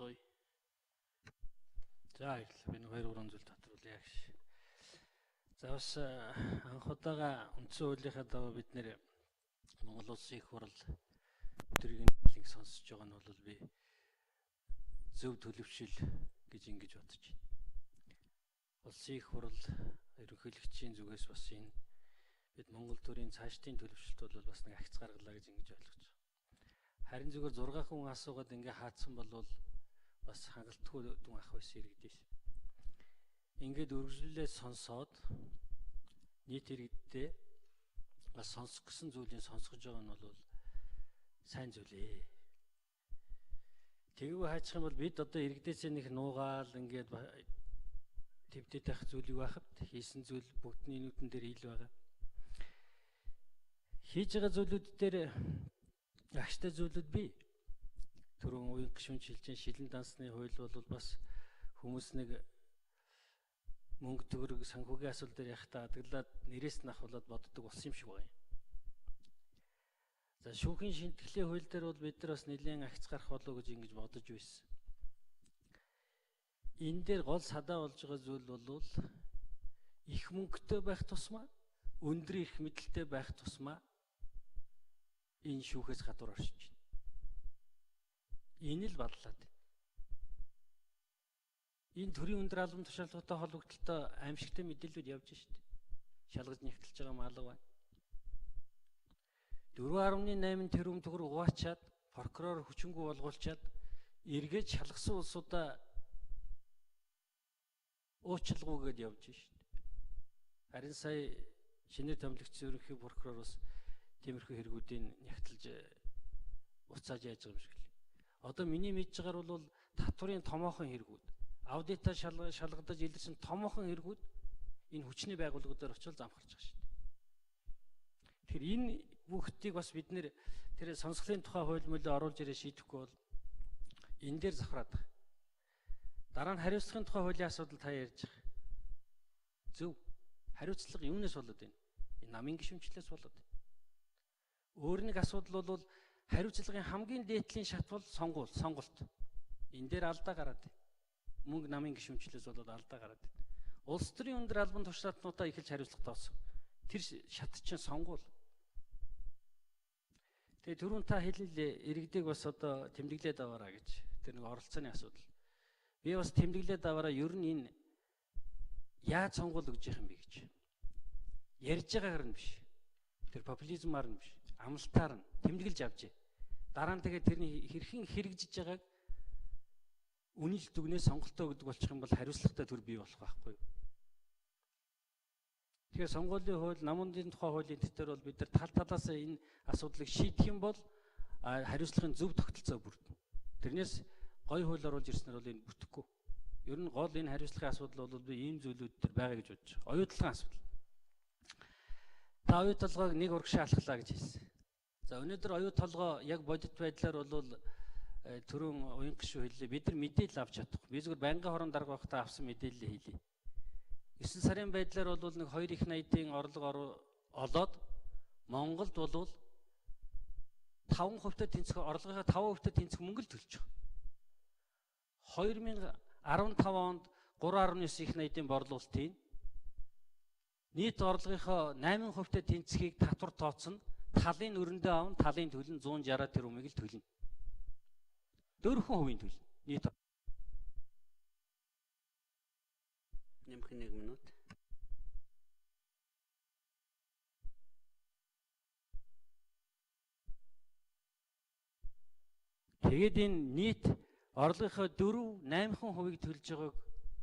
Сонсоё. За баярлалаа. Би нэг 2 3 зүйл тодруулъя гэж. За бас анх удаага үндсэн хуулийнхаа дагуу бид нэр Монгол улсын их хурл өдрийн нийтлэг сонсож байгаа нь бол би зөв төлөвшил гэж ингэж бодож байна. Улсын их хурл ерөнхийлөгчийн зүгээс бас энэ бид Монгол төрийн цаашдын төлөвшөлт бол бас нэг агц гаргалаа гэж ингэж ойлгож байна. Харин зүгээр 6 хүн асуугаад ингээ хаацсан бол бас хангалтгүй дүн ах байсан иргэдээс. Ингээд үргэлжлүүлээ сонсоод нийт иргэддээ бас сонсох гэсэн зүйлийг сонсгож байгаа нь бол сайн зүйл ээ. Тэгвэл хаачих юм бол бид одоо иргэдээсээ нэг нуугаал ингээд твдэт байх зүйл юу байхад хийсэн зүйл бүгдний нүдэн дээр ил байгаа. Хийж байгаа зүйлүүд дээр агштай зүйлүүд бий. Түрүүн уян гишүүн шилжин шилэн дансны хууль бол бас хүмүүс нэг мөнгө төгрөг санхүүгийн асуудал дээр яхахтаа адаглаад нэрээс нь ахуулаад боддог болсон юм шиг байна. За шүүхийн шинтгэлийн хууль дээр бол бид нар бас нэлээд агц гарах болов уу гэж ингэж бодож байсан. Энэ дээр гол садаа болж байгаа зүйл бол их мөнгөтэй байх тусмаа өндөр эрх мэдэлтэй байх тусмаа энэ шүүхээс гадуур оршиж байна. Энэ л баллаад. Энэ төрийн өндөр албан тушаалгаатай холбогдлолтой аимшигтай мэдээллүүд явж шít. Шалгаж нягтлж байгаа маалга байна. 4.8 тэрбум төгрөг угаачаад прокурор хүчингү болгуулчаад эргээд шалгасан улсуудаа уучлалгүйгээд явж шít. Харин сая шинээр томилогдсон ерөнхий прокурор бас тиймэрхүү хэрэгүүдийг нягтлж уцааж яаж байгаа юм шиг л. Одоо миний мэдж байгаагаар бол татварын томоохон хэрэгүүд, аудитаа шалгадаж илэрсэн томоохон хэрэгүүд энэ хүчний байгууллагуудаар очивол замхарч байгаа шүү дээ. Тэгэхээр энэ бүгдийг бас бид нэр тэр сонсголын тухай хууль мөлөө оруулж ирээ шийдэхгүй бол энэ дээр завхраад байгаа. Дараа нь хариуцлагын тухай хуулийн асуудал та ярьж байгаа. Зөв. Хариуцлага юунаас болоод байна? Энэ намын гишүүнчлээс болоод байна. Өөр нэг асуудал бол хариуцлагын хамгийн дээдлийн шат бол сонголт. Энэ дээр алдаа гараад байна. Мөнгө намын гишүүнчлээс болоод алдаа гараад байна. Улс төрийн өндөр албан тушаалтнуудаа эхэлж хариуцлага тооцсон. Тэр шат чинь сонгуул. Тэгээ түрүүн та хэлэн лээ иргэдийг бас одоо тэмдэглээд аваараа гэж. Тэр нэг оролцооны асуудал. Би бас тэмдэглээд аваараа ер нь энэ яаж сонгуул өгж яах юм бэ гэж. Ярьж байгаагаар нь биш. Тэр популизмаар нь биш. Амлалтаар нь тэмдэглэж авчээ. Дараа нь тэгээ тэрний хэрхэн хэрэгжиж байгааг үнэлт дүгнээ сонголтоо өгдөг болчих юм бол хариуцлагатай төр бий болох байхгүй юу? Тэгэхээр сонгуулийн хууль, намын тухай хуулийн тэтэр бол бид нар тал талаас энэ асуудлыг шийдэх юм бол хариуцлагын зөв тогтолцоо бүрдэнэ. Тэрнээс гой хууль оруулж ирснээр бол энэ бүтэхгүй. Ер нь гол энэ хариуцлагын асуудал бол би ийм зүйлүүд төр байгаа гэж бодож байгаа. Оюутлогын асуудал. Та оюу толгойг нэг урагшаа алхлаа гэж хэлсэн. За өнөөдөр оюу толгой яг бодит байдлаар бол түрүүн уян гишүү хэллээ. Бид нар мэдээлэл авч чадахгүй. Би зүгээр байнгын хорон дарга байхдаа авсан мэдээлэлээ хэлье. 9 сарын байдлаар бол нэг 2 их 80-ийн орлого олоод Монголд бол 5% тэнцэх орлогынхаа 5% тэнцэх мөнгө л төлж байгаа. 2015 онд 3.9 их 80-ийн борлуулалтын нийт орлогынхоо 8% тэнцхийг татвар тооцно. Талын өрөндөө авна, талын төлн 160 тэрбумыг л төлнө. 4% төлнө. Нийт Нэмэх 1 минут. Тэгээд энэ нийт орлогынхоо 4 8% төлж байгааг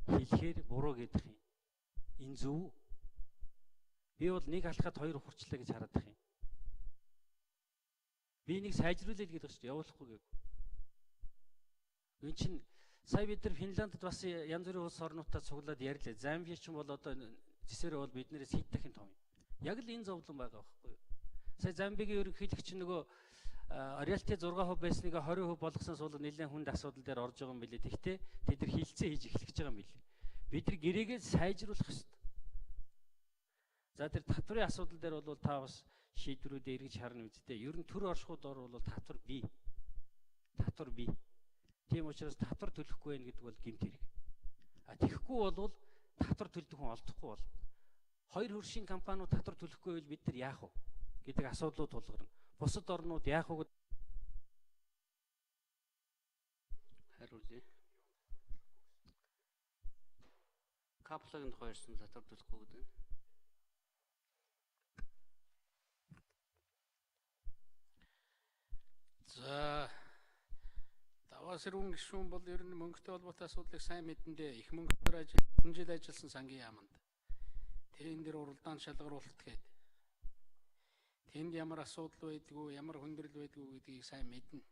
хэлэхээр буруу гэдэг юм. Энэ зөв үү? Би бол нэг алхахад хоёр ухарчлаа гэж хараад байх юм. Би нэг сайжруулъя гэдэг шүү дээ. Явуулахгүй гэв. Үн чинь сая бид нар Финландд бас янз бүрийн улс орнуудтай цуглаад ярьлаа. Замбия ч юм бол одоо зэсээрээ бол биднээс хэд дахин том юм. Яг л энэ зовлон байгаа байхгүй юу? Сая Замбигийн ерөнхийлөгч нөгөө роялти 6% байсныг 20% болгосон сул нэлээд хүнд асуудал дээр орж байгаа юм билээ. Тэгтээ тэд нар хилцээ хийж эхлэх гэж байгаа юм билээ. Бид нар гэрээгээ сайжруулах ёстой. За тэр татврын асуудал дээр бол та бас шийдвэрүүдээ эргэж харна үсттэй. Ер нь төр оршихуйд ор бол татвар бий. Татвар бий. Тийм учраас татвар төлөхгүй байх гэдэг бол гэмт хэрэг. А тэгэхгүй болвол татвар төлдөг хүн олдохгүй болно. Хоёр хөршийн компаниуд татвар төлөхгүй байвал бид нар яах вэ гэдэг асуудлууд тулгарна. Бусад орнууд яах вэ? Хариулъя. Каплагын тухай ярьсан татвар төлөхгүй гэдэг нь. За Даваа сэрүүн гишүүн бол ер нь мөнгөтэй холбоотой асуудлыг сайн мэдэндээ их мөнгөөр олон жил ажилласан сангийн яаманд. Тэрэн дээр уралдаан шалгаруулалт гээд тэнд ямар асуудал байдгүй, ямар хүндрэл байдгүй гэдгийг сайн мэднэ.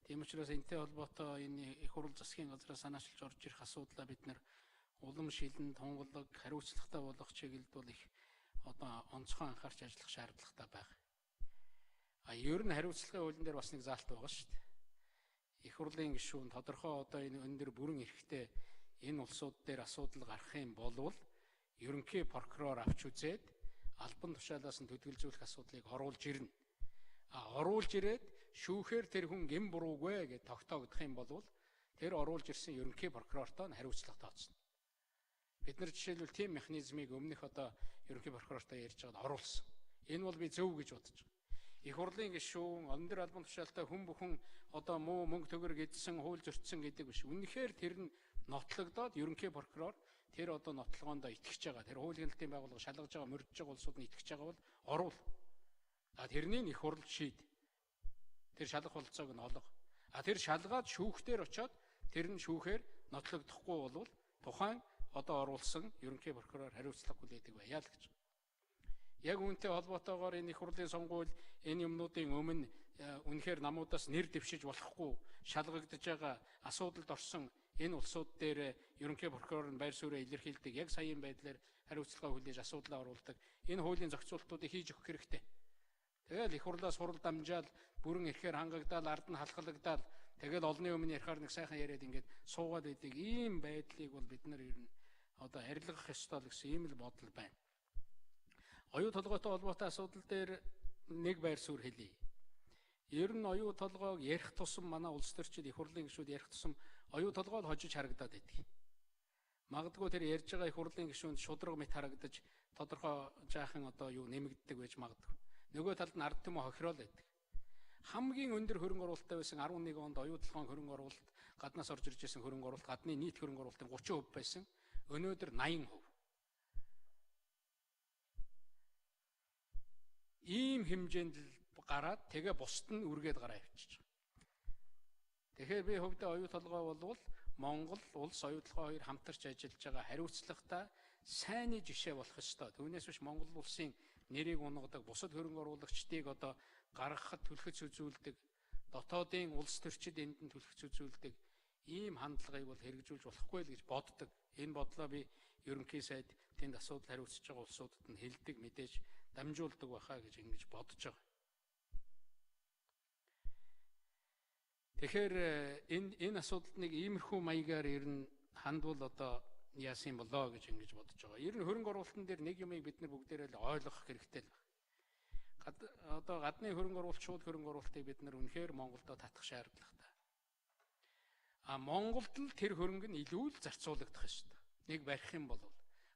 Тийм учраас энэтэй холбоотой энэ их хурл засгийн газраас санаачилж орж ирэх асуудлаа бид нэр улам шилэн тунгалаг хариуцлагатай болох чиглэлд бол их одоо онцгой анхаарч ажиллах шаардлагатай байна. А ер нь хариуцлагын хуулийн дээр бас нэг заалт байгаа шүү дээ. Их хурлын гишүүн тодорхой одоо энэ өндөр бүрэн эрхтэй энэ улсууд дээр асуудал гарах юм болвол ерөнхий прокурор авч үзээд албан тушаалаас нь төдөлзүүлэх асуудлыг оруулж ирнэ. А оруулж ирээд шүүхээр тэр хүн гэм буруугүй гэж тогтоогдох юм болвол тэр оруулж ирсэн ерөнхий прокурортой нь хариуцлага тооцно. Бид нар жишээлбэл тийм механизмыг өмнөх одоо ерөнхий прокурортой ярьж байгаад оруулсан. Энэ бол би зөв гэж бодож байгаа. Их хурлын гишүүн, өндөр албан тушаалтай хүн бүхэн одоо муу мөнгө төгрөг эдсэн, хууль зөрчсөн гэдэг биш. Үнэхээр тэр нь нотлогдоод ерөнхий прокурор тэр одоо нотлогоондоо итгэж байгаа. Тэр хууль хяналтын байгууллага шалгаж байгаа, мөрдөж байгаа улсууд нь итгэж байгаа бол оруул. А тэрний их хурл шийд. Тэр шалгах бололцоог нь олго. А тэр шалгаад шүүхтэр очоод тэр нь шүүхээр нотлогдохгүй болвол тухайн одоо оруулсан ерөнхий прокурор хариуцлага хүлээдэг байя л гэж. Яг үүнтэй холбоотойгоор энэ их хурлын сонгуул энэ юмнуудын өмнө үнэхээр намуудаас нэр дэвшиж болохгүй шалгагдж байгаа асуудалд орсон энэ улсууд дээр ерөнхий прокурор нь байр сууриа илэрхийлдэг, яг саяын байдлаар хариуцлага хүлээж асуудлаа оруулдаг. Энэ хуулийн зохицуултуудыг хийж өгөх хэрэгтэй. Тэгэл их хурлаас хурал дамжаал бүрэн эрхээр хангагдаал ард нь халахлагдаал тэгэл олонний өмнө ярихаар нэг сайхан яриад ингээд суугаад идэг ийм байдлыг бол бид нар ер нь одоо арилгах ёстой л гэсэн ийм л бодол байна. Оюу толгойтой холбоотой асуудал дээр нэг байр суурь хэлье. Ер нь оюу толгойг ярих тусам манай улс төрчид их хурлын гишүүд ярих тусам оюу толгой л хожиж харагдаад байдаг. Магадгүй тэр ярьж байгаа их хурлын гишүүнд шудраг мэт харагдаж тодорхой жаахан одоо юу нэмэгддэг байж магадгүй. Нөгөө талд нь ард түмэн хохирол байдаг. Хамгийн өндөр хөрөнгө оруулалттай байсан 11 онд оюу толгойн хөрөнгө оруулалт гаднаас орж ирж байсан хөрөнгө оруулалт гадны нийт хөрөнгө оруулалтын 30% байсан. Өнөөдөр 80%. Ийм хэмжээнд л гараад тэгээ бусд нь үргээд гараа явчихж байгаа. Тэгэхээр би хувьдаа оюу толгой болвол Монгол улс оюу толгой хоёр хамтарч ажиллаж байгаа хариуцлагатай сайнны жишээ болох ёстой. Түүнээс биш Монгол улсын нэрийг унгадаг, бусад хөрөнгө оруулагчдыг одоо гаргахад түлхэц үзүүлдэг, дотоодын улс төрчид энд нь түлхэц үзүүлдэг ийм хандлагыг бол хэрэгжүүлж болохгүй л гэж боддог. Энэ бодлоо би ерөнхий сайд тэнд асуудал хариуцж байгаа улсуудад нь хэлдэг, мэдээж дамжуулдаг байхаа гэж ингэж бодож байгаа. Тэгэхээр энэ асуудалд нэг иймэрхүү маягаар ер нь хандвал одоо яасан болоо гэж ингэж бодож байгаа. Ер нь хөрөнгө оруулалтын дээр нэг юмыг бид нар бүгдээрээ л ойлгох хэрэгтэй л байна. Одоо гадны хөрөнгө оруулалт, шууд хөрөнгө оруулалтыг бид нар үнэхээр Монголдо татах шаардлагатай. А Монголд л тэр хөрөнгө нь илүү л зарцуулагдах ёстой. Нэг барих юм бол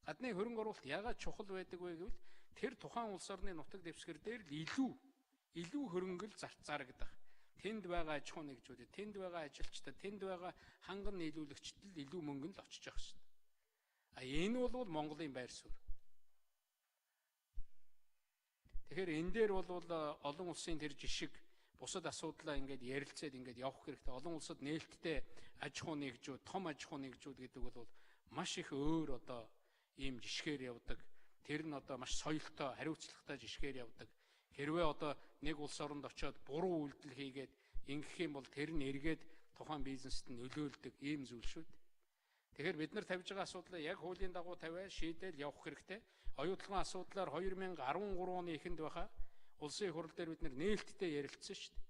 гадны хөрөнгө оруулалт яагаад чухал байдаг вэ гэвэл тэр тухайн улс орны нутаг дэвсгэр дээр л илүү хөрөнгө л зарагдах. Тэнд байгаа аж ахуй нэгжүүдэд, тэнд байгаа ажилчдад, тэнд байгаа ханган нийлүүлэгчдэд л илүү мөнгө нь л очиж явах ёстой. А энэ бол Монголын байр суурь. Тэгэхээр энэ дээр бол олон улсын тэр жишг бусад асуудлаа ингээд ярилцаад ингээд явах хэрэгтэй. Олон улсад нээлттэй аж ахуй нэгжүүд, том аж ахуй нэгжүүд гэдэг бол маш их өөр одоо ийм жишгээр явдаг. Тэр нь одоо маш соёлтой, хариуцлагатай жишгээр явдаг. Хэрвээ одоо нэг улс оронд очиод буруу үйлдэл хийгээд ингэх юм бол тэр нь эргээд тухайн бизнест нь нөлөөлдөг ийм зүйл шүү дээ. Тэгэхээр бид нар тавьж байгаа асуудлаа яг хуулийн дагуу тавиад шийдэл явах хэрэгтэй. Оюу толгойн асуудлаар 2013 оны эхэнд байхаа улсын их хурл дээр бид нар нээлттэй ярилцсан шүү дээ.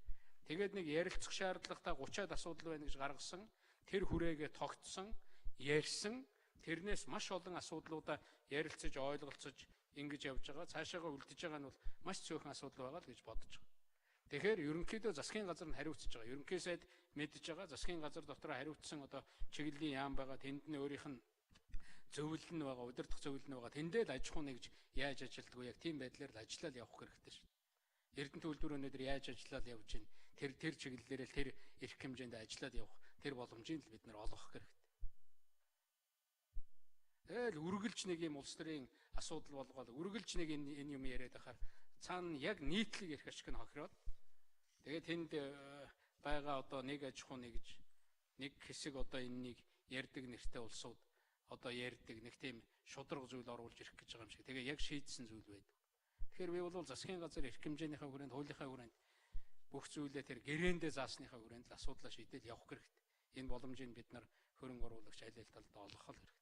Тэгээд нэг ярилцах шаардлагатай 30-аад асуудал байна гэж гаргасан. Тэр хүрээгээ тогтсон, ярьсан. Тэрнээс маш олон асуудлуудаа ярилцаж, ойлголцож ингэж явж байгаа. Цаашаага үлдэж байгаа нь бол маш цөөхөн асуудал байгаа л гэж бодож байгаа. Тэгэхээр ерөнхийдөө засгийн газар нь хариуцж байгаа. Ерөнхий сайд мэдж байгаа. Засгийн газар дотроо хариуцсан одоо чиглэлийн яам байгаа. Тэнд нь өөрийнх нь зөвлөл нь байгаа, удирдах зөвлөл нь байгаа. Тэндээ л аж ахуй нэгж яаж ажилддаг вэ? Яг тийм байдлаар л ажиллаад явах хэрэгтэй шүү дээ. Эрдэнэ төлбөр өнөөдөр яаж ажиллаад явж байна? Тэр чиглэлээр л тэр эрх хэмжээнд ажиллаад явах тэр боломжийг л бид нар олгох хэрэгтэй. Тэгэл үргэлж нэг юм улс төрийн асуудал болгоод үргэлж нэг энэ юм яриад байхаар цаана яг нийтлэг эрх ашиг нь хохироод тэгээд тэнд байгаа одоо нэг аж ахуй нэгж нэг хэсэг одоо энэнийг ярьдаг нэртэй улсууд одоо ярьдаг нэг тийм шударга зүйл оруулж ирэх гэж байгаа юм шиг. Тэгээ яг шийдсэн зүйл байдаг. Тэгэхээр би бол засгийн газар эрх хэмжээнийхээ хүрээнд, хуулийнхаа хүрээнд бүх зүйлээ тэр гэрээндээ заасныхаа хүрээнд л асуудлаа шийдэл явах хэрэгтэй. Энэ боломжийг бид нар хөрөнгө оруулагч аль аль талд олгох хэрэгтэй.